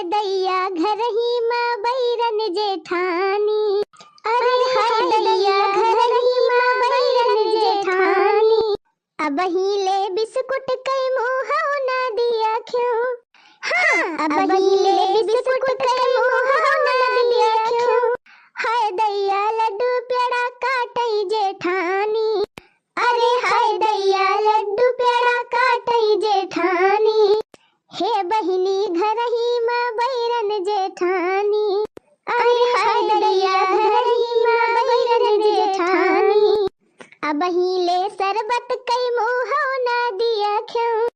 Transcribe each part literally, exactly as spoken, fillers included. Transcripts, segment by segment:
दैया घरही मा बैरन जेठानी, अरे हाय दैया घरही मा बैरन जेठानी। अबहीं ले बिस्कुट कै मुँहौ ना दिया क्यों? हाँ, अबहीं ले बिस्कुट कै मुँहौ ना दिया क्यों? हाय दैया लड्डू पेड़ा काटै जेठानी, अरे हाय दैया लड्डू पेड़ा काटै जेठानी। हे बहिनी घरही मा बैरन जेठानी, अरे हाय दैया घरही मा बैरन जेठानी। अबहीं ले शरबत कै मुँहौ ना दिया क्यों?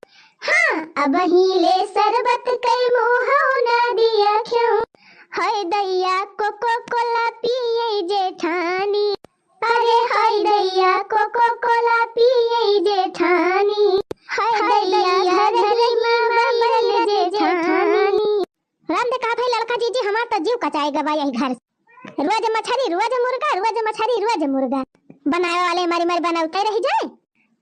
हाँ, अबहीं ले शरबत कै मुँहौ ना दिया क्यों? हाय दैया कोको कोला पियै जेठानी, अरे हाय दैया कोको कोला पियै जेठानी। हाय दैया घरही मा बैरन जेठानी। राम दे कहा भाई ललका जीजी, हमार तो जीव कचाए गवा यही घर से। रोज मछरी, रोज मुर्गा, रोज मछरी, रोज मुर्गा। बनावे वाले मारी मारी बनौते रह जाए,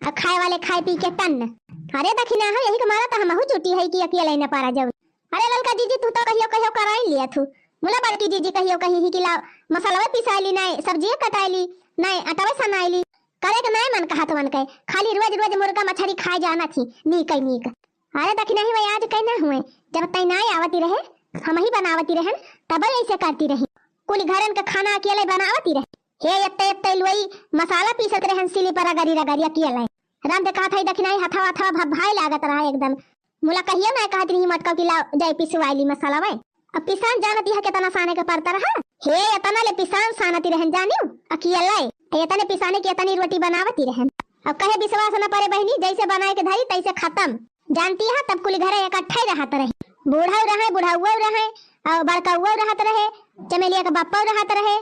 और खाए वाले खाए पी के टन्न। अरे दखिना हो, यही के मारा तो हमहू चुटी है कि अकेले न पारा जाऊ। अरे ललका जीजी, तू तो कहियो कहियो कराई लिया थू। मुला बड़की जीजी कहियो कही ही कि लाओ मसाला पिसाई ली, नाई सब्जी कटाई ली, नाई अटवे सनाई ली। करे के नाई मन कहा तो मन कहे, खाली रोज रोज मुर्गा मछरी खाए जाना थी, नीक है नीक। अरे दखिना ही वही आज कहीं ना हुए, जब तई नाई आवती रहे, हम ही बनावती रहन, तब ऐसे करती रही। कुल घरन का खाना अकेले बनावती रहे। हे एत्ते एत्ते लोई मसाला पीसत रहन, सिली पर रगड़ी रगड़ी अकेले। राम दे कहा था, दखिना ही हथवा हथवा भभाई लागत रहा एकदम। मुला कहियो ना कहत रही मटका कि लाओ जाए पिसवाई ली मसाला वै। अब पिसान जानत यह केतना साने के पड़ता रहा। हे एतना ले पिसान सानती रहन जानियो, अकेले। एतने पिसाने की एतनी रोटी बनावती रहन। अब कहे विश्वास न परे बहिनी, जैसे बनाए के धरी तैसे खत्म। जानती है तब कुल घरे इकट्ठा ही रहत रहे। बूढ़ा रहे, बुढ़ाऊ रहे, और बड़काऊ रहत रहे, चमेलिया के बप्पा रहत रहे,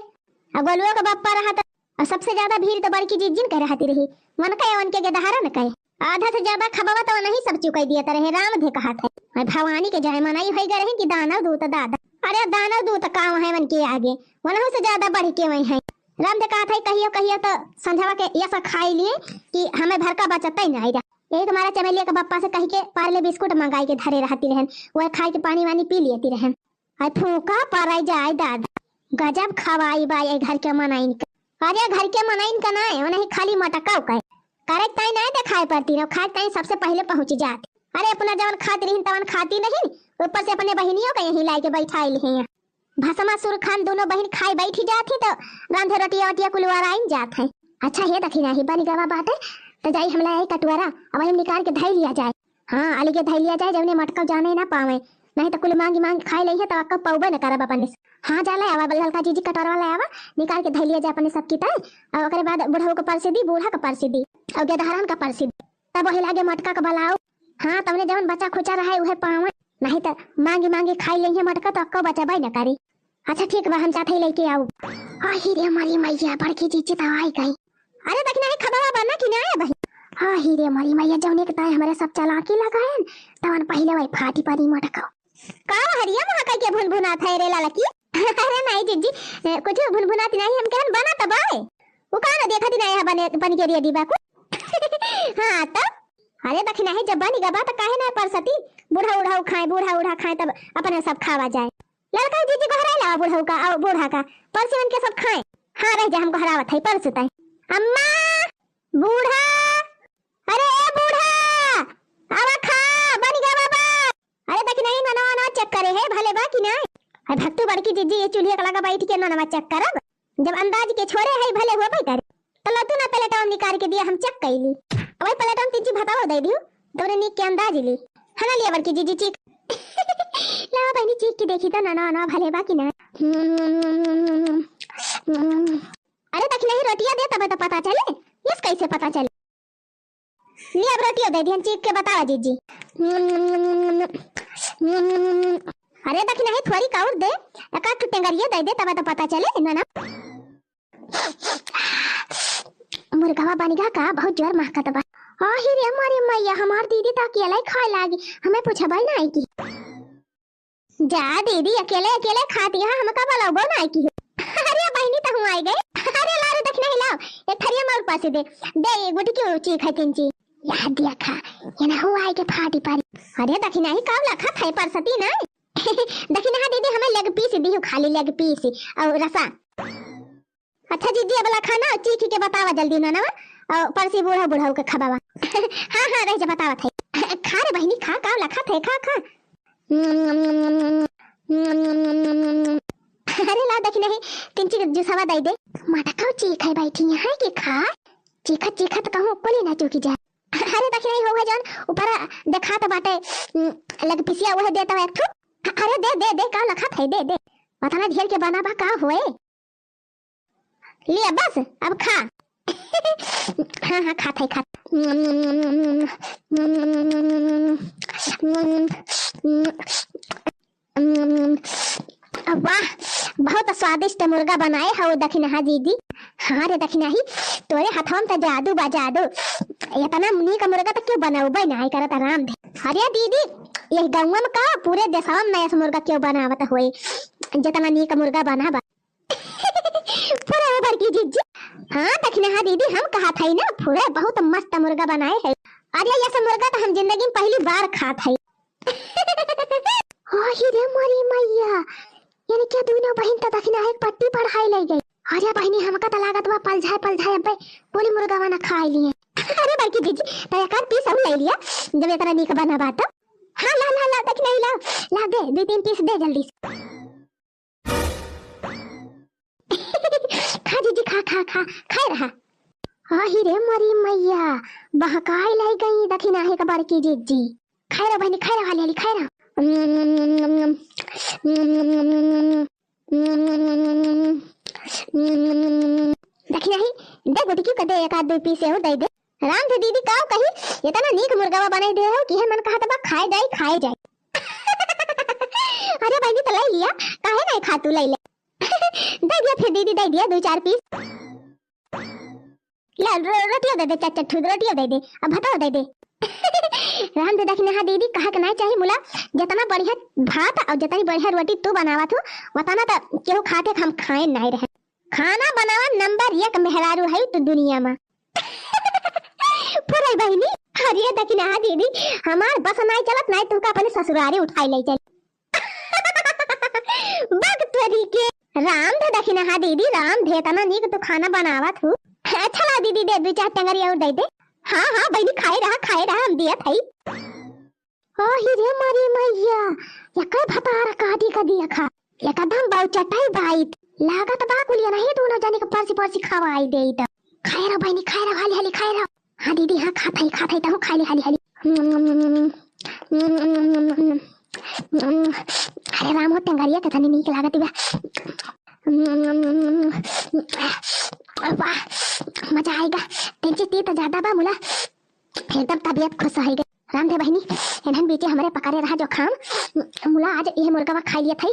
और गोलुआ के बप्पा रहत। और सबसे ज्यादा भीड़ तो बड़की जीजिन के रहती रही। वन कहे, वन के गेदहारा न कहे। आधा से ज्यादा खबवा तो वनही सब चुकाई दिया रहे, राम धे कहा था। और भवानी के जय मनाई होई गए रहे कि दानव दूत दादा। अरे दानव दूत काम है वन के आगे, वनहु से ज्यादा बढ़ के वही है। राम दे कहा था कहियो कहियो तो संझवा के ऐसा खाई लिए कि हमें भर का बचत ही नहीं रहा। यही तुम्हारा चमेलिया के बप्पा से कही के पार्ले बिस्कुट मंगाई के धरे रहती रहन, वह खाई के पानी वानी पी लेती रहन। आई फूका पराई जाए दादा, गजब खवाई बा ये घर के मनाइन का। अरे घर के मनाइन का ना है, उन्हें खाली मटकाऊ का है। करे ताई ना देखाए पड़ती रहो, खाए ताई सबसे पहले पहुँच जाती। अरे अपना जवन खाती रही तवन खाती नहीं, ऊपर से अपने बहिनियों का यहीं लाई के बैठाइल हैं। भसमासुर खान दोनों बहिन खाए बैठी जात ही तो रांधे रोटिया ओटिया कुल वराइन जात है। अच्छा हे दखिना ही बनी गवा बाटे, तो जाई हमला आई कटुआरा, अब हम निकाल के धई लिया जाए। हाँ, अलगे धई लिया जाए, जवने मटका जाने ना पावे, नहीं तो कुल मांगी मांगी खाए लइहे तो अक्का पौबे न करब अपने से। हाँ, जा ले आवा, ललका जीजी कटोरवा ले आवा, निकाल के धई लिया जाए अपने सबकी ताई, और ओकरे बाद बुढ़ऊ के परसे दी, बूढ़ा के परसे दी, और गेदहरन के परसे दी, तब वही लागे मटका के बलाओ। हाँ, तवने जवन बचा खुचा रहे उहे पावे, नहीं तो मांगी मांगी खाए लइहे मटका तो अक्का बचबे न करी। अच्छा ठीक बा, हम जात हई लेके आऊ। आही रे मरी मैया, बड़की जीजी तो आई गई। अरे दखिना ही खबवा बना कि ना आए बहिन? आही रे मरी मैया, जौने के ताए हमरे सब चालाकी लगाएन, तवन पहिले वही फाटी परी मटका। का हरिया महा कई के भुनभुनात है रे ललकी? अरे नहीं जीजी, ए, कुछ भुनभुनात नहीं, हम कहन बना तब आए। वो का ना देखा दिन आया बने, बन के रेडी बा कुछ। हाँ तब। अरे दखिना ही जब बनी गबा तो काहे ना परसती? बूढ़ा उढ़ाऊ खाए, बूढ़ा उढ़ा खाए, तब अपने सब खावा जाए। ललका जीजी गोहराई लावा बुढ़ऊ का, और बूढ़ा का, परसी मन के सब खाए। हाँ रह जा, हम गोहरावत है, परसत है। अम्मा, बूढ़ा, अरे ए बूढ़ा, आवा खा, बन गया बाबा। अरे दखिना ही ननवा ननवा चेक करे है, भले बा कि ना? अरे भक्तू बड़की जीजी, ये चूल्हे का लगा बैठ के ननवा चेक करब। जब अंदाज के छोड़े है, भले हुआ भाई करे। तो लो तू ना प्लेटवा निकाल के दिया, हम चेक कैली। अब वही प्लेटवा में तीन चीज भताओ दे दियो, तोरे नीक के अंदाज ली। है ना लिया बड़की जीजी चीक। लावा बहनी चीक के देखी तो ना, ना, ना, भले बा कि ना। अरे दखिना ही रोटिया दे, तबे तो पता चले। यस कैसे पता चले? ले अब रोटियो दे दिहन, चीख के बतावा जीजी। अरे दखिना ही थोड़ी काउर दे, एक आध टेंगरियो दे दे, तबे तो पता चले ना ना। मुर्गवा बन गया का? बहुत जोर महकत बा। आही रे मारे मैया, हमार दीदी तो अकेले खाए लागी, हमें पूछबे ना आई की। जा दीदी, अकेले अकेले खाती है, हमका बलौबो ना की। अरे बहनी, तहूँ आई गई। अरे ला रे दखिना ही लाओ, एक थरिया मार पासे दे। दे, ये गुटी क्यों चीख है तिनची? या दिया खा, ये ना हुआ आई के फाटी पारी। अरे दखिना ही कावला खा, थाई परसती ना। दखिनहा दीदी, हमें leg piece दिहु, खाली leg piece और रसा। अच्छा जीजी, अब लखा ना, चीख के बतावा जल्दी ना, ना, और परसी बूढ़ा बूढ़ा के खबावा। हाँ, हाँ, रह जा, बतावत है। खा रे बहिनी, खा, का लखत है, खा, खा। अरे ला, दखिनही, तिनची जूसवा दइ दे। मटकाऊ चीख है बैठी यहाँ के खा, चीखत चीखत कहूँ कुली ना चूकी जा। अरे दखिनही, हो है जौन ऊपर देखात बाटे, उम, leg piece-या, वह देता है एक ठो। अरे दे, दे, दे, का लखत है, दे, दे। पता ना ढेर के बना बा, का होए। लिया बस, अब खा। हाँ, हाँ, खात है, खात। वाह, बहुत स्वादिष्ट मुर्गा बनाए हौ दखिनहा दीदी। हाँ रे दखिनही, तोरे हथवा में त जादू बा, जादू। इतना नीक मुर्गा त केहू बनौबे नाहीं करत, राम धे। अरे दीदी, यही गौवा में का, पूरे देशवा में ना ऐसा मुर्गा केहू बनावत होए, जितना नीक मुर्गा बना बा। फुरे हो बड़की जीजी। हाँ, दखिनहा दीदी, हम कहत हई ना, फुरे बहुत मस्त मुर्गा बनाए है। अरे, ये सब मुर्गा तो हम जिंदगी में पहली बार खात हई। ओ ही रे मोरी मैया, यानी क्या दोनों बहिन तो दखिनहा एक पट्टी पढ़ाई ले गई। अरे बहिनी, हमका तो लागत बा पलझाए पलझाए अबे कुली मुर्गा बना खाए लिए। अरे बड़की जीजी, तो एक आध piece हम ले लिया, जब इतना नीक बना बा तो। हाँ, ला, ला, ला, दखिनही ला, ला दे, दो तीन piece दे जल्दी से। खा जीजी, खा, खा, खा, खाए रहा। आही रे मोरी मैया, बहकाए लाई गई दखिनहा के बड़की जीजी। खाए रहा बहिनी, खाए रहा, हाली हाली खाए रहा। दखिनही, दे गुटकी के दे, एक आध दो piece और दे दे। राम धे दीदी, काव कही, इतना नीक मुर्गावा बनाई दे हो कि है मन कहत बा खाए जाई, खाए जाई। अरे बहिनी, तो ले लिया, काहे नहीं खा तू, ले ले। दे दिया फिर दीदी, दे दिया दो चार piece। ले रो-, रोटियो दे दे, चार चार ठो रोटियो दे दे, अब भताओ दे दे। राम धे दखिनहा दीदी, कहा के नहीं चाहिए मुला, जितना बढ़िया भात और जितनी बढ़िया रोटी तू बनावत हो, उतना तो केहू खाते हम खाए नहीं रहे। खाना बनावा number एक मेहरारू है तू दुनिया में। फुरई बहिनी, अरे दखिनहा दीदी, हमार बस नाई चलत, नाई तुमका अपने ससुरारी उठाई ले चल। बक तोरी के, राम धे दखिनहा दीदी, राम धे, तना नीक तू खाना बनावत हूँ। अच्छा ला दीदी, दे दो चार टंगरी और दे दे। हाँ, हाँ, बहिनी, खाए रहा, खाए रहा, हम दिया थाई। आही रे मारी मैया, एकर भतार काटी का दिया खा। एकदम बाऊ चटाई बाइत। लागत बा कुलिया नहीं दोनों जने के परसी परसी खवाई देइत। खाए रहो बहिनी, खाए रहो, हाली हाली खाए रहो। हाँ दीदी, हाँ, खात हई, खात हई, तहूँ खा ले हाली हाली। अरे राम हो, टंगरिया के तनी नीक लागत बा। वाह, मजा आएगा। तेंची तीत ज्यादा बा मुला। एकदम तबियत खुश हो गई। राम धे बहिनी, एनहन बीचे हमरे पकड़े रहा जुखाम। मुला आज ये मुर्गवा खाई लिया था,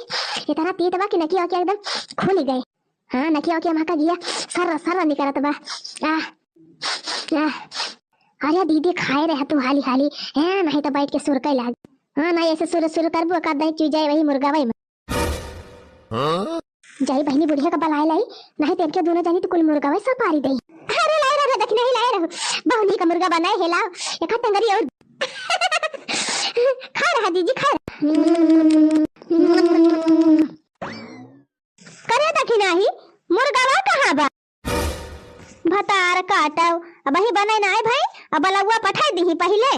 इतना तीत बा कि नकिया वकिया एकदम खुल गए। हाँ, नकिया वकिया महका गिया, सर सर निकलत बा। आह, आह। अरे दीदी, खाए रहे तू हाली हाली, हैं, नहीं तो बैठ के सुरके लाग। हाँ, नहीं ऐसे सुर सुर करबो, का दही चू जाए वही मुर्गवा में। हाँ? जाई बहिनी बुढ़िया का बलाए लाई, नहीं तेरे के दोनों जानी तो कुल मुर्गवा सब पारी दई। अरे लाए रहो, दखिनही लाए रहो, बहुनी का मुर्गा बनाए है, लाओ, एक हाथ टंगरी और। खा रहा जीजी, खा रहा। करे दखिनही, मुर्गवा कहाँ बा? भतार काटव, अबही बने नाय भई, अब बलौआ पठाई दिही पहिले।